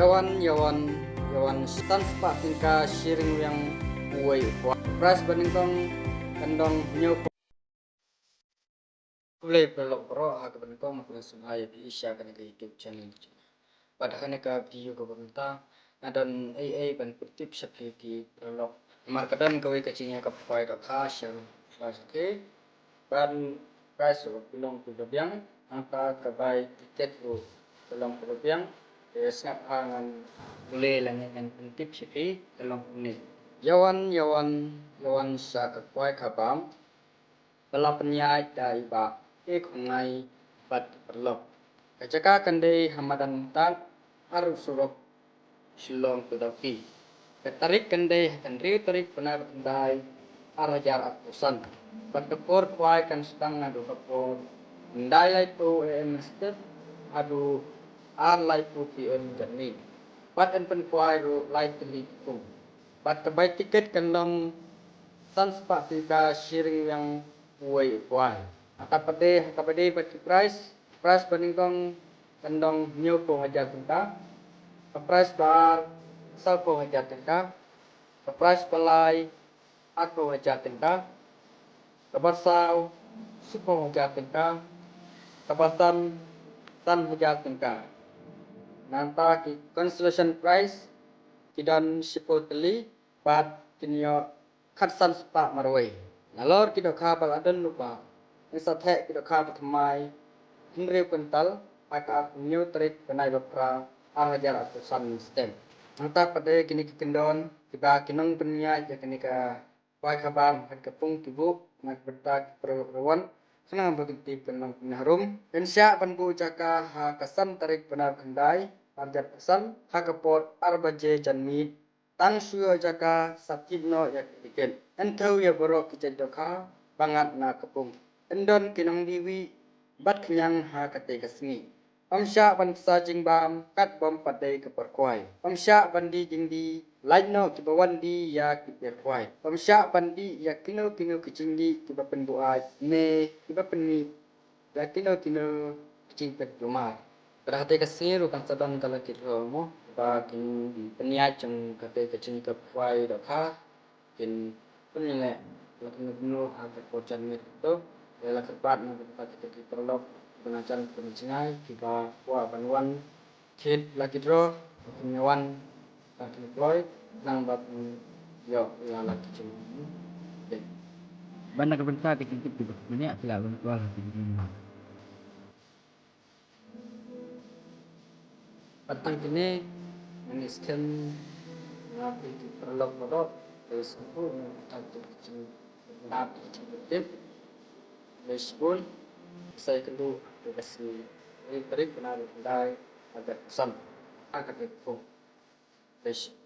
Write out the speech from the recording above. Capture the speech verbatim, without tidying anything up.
Yawan, yawan, yawan san spah tyngka shi ryngwiang uwei u kwai. Prize ba nyngkong kan don hynñiew. Khublei paralok baroh ha kaba nyngkong, nga khublei sngewbha ïa phi sha kane ka YouTube channel. Bad ha kane ka video kaba mynta nga don ei ei ban pyntip sha phi ki paralok. Namar ka don kawei ka jingïakapkhwai dohkha sha phi. Ban prize ruh ka long kaba biang, nangta ka bai tiket ruh ka long kaba biang. Te sngap ha ngan pule lane ngan pyntip sha phi ka long kumne. Yawan, yawan, yawan sha ka khwai ka bam ba la pynïaid da i Bah A. Khongnai bad ki paralok. Ka jaka kan dei ha madan Tad, ar u surok Shillong to Dawki. Ka tarik kan dei ha ka hynriew tarik bnai ba khyndai, ar hajar arphew san. Bad ka por khwai kan sdang naduh ka por khyndai laiphew A M mynstep haduh ar laiphew P M janmiet. Bad yn pynkhwai ruh lai tylli ki pung. Bad ka bai tiket kan long san spah tyngka shi ryngwiang uwei u kwai. Ha kaba dei, ha kaba dei bad ki prize, prize ba nyngkong kan don hynñiewphew hajar tyngka, ka prize ba ar sawphew hajar tyngka, ka prize ba lai arphew hajar tyngka, ka ba saw shiphew hajar tyngka, ka ba san san hajar tyngka. Nangta ki consolation prize ki don shiphew tylli bad kin ïoh khatsan spah marwei. Nalor ki dohkha ba la don lypa, yn sa theh ki dohkha ba thymmai hynriew kwintal ha ka hynñiew tarik bnai ba phra, ar hajar arphew san mynstep. Nangta pat de kine ki kyndon kiba ki nongpynïaid ïa kane ka khwai ka bam ha ka pung ki buh na ka bynta ki paralok ruh wan khnang ba kin tip ka nongpynïaid harum. Yn shah ban buh jaka ha ka san tarik bnai ba khyndai, ar hajar arphew san, ha ka por ar baje janmiet. Tang shu ïoh jaka sa tip noh ïa ki tiket. Yn thew ïa baroh ki jait dohkha ba ngat na ka pung. Yn don ki nongdie wieh bad khñiang ha katei ka sngi. Ym shah ban ksa jingbam katba ym pat dei ka por khwai. Ym shah ban die jingdie, lait noh kiba wan die ïa ki tiar khwai. Ym shah ban die ïa kino kino ki jingdie kiba pynbuaid ne kiba pynmih ïa kino kino ki jingpeit kulmar. Bad ha katei ka sngi ruh kan sa don ka lucky draw mo, ba kin pynïaid jong katei ka jingïakapkhwai dohkha kin pynleh la kumno kumno ha ka por janmiet to. Ïa la kyrpad na ka bynta ki paralok ba na jan ka jngai kiba kwah ban wan thied lucky draw, kin wan ha ki kloi nang ba kin ïoh ïa la ki jingmut. Ban na ka bynta ka jingtip kiba mynta ki la ban kwah ha ki jingmut. Bad tang kine ngan ïa skhem na phi ki paralok baroh, te sngewbha na ka bynta ka jingmut, na ka jingtip. Te sngewbha sa ïakynduh ha ka sngi hynriew tarik bnai ba khyndai, ha ka san, ha ka tarik pung. Te sngewbha.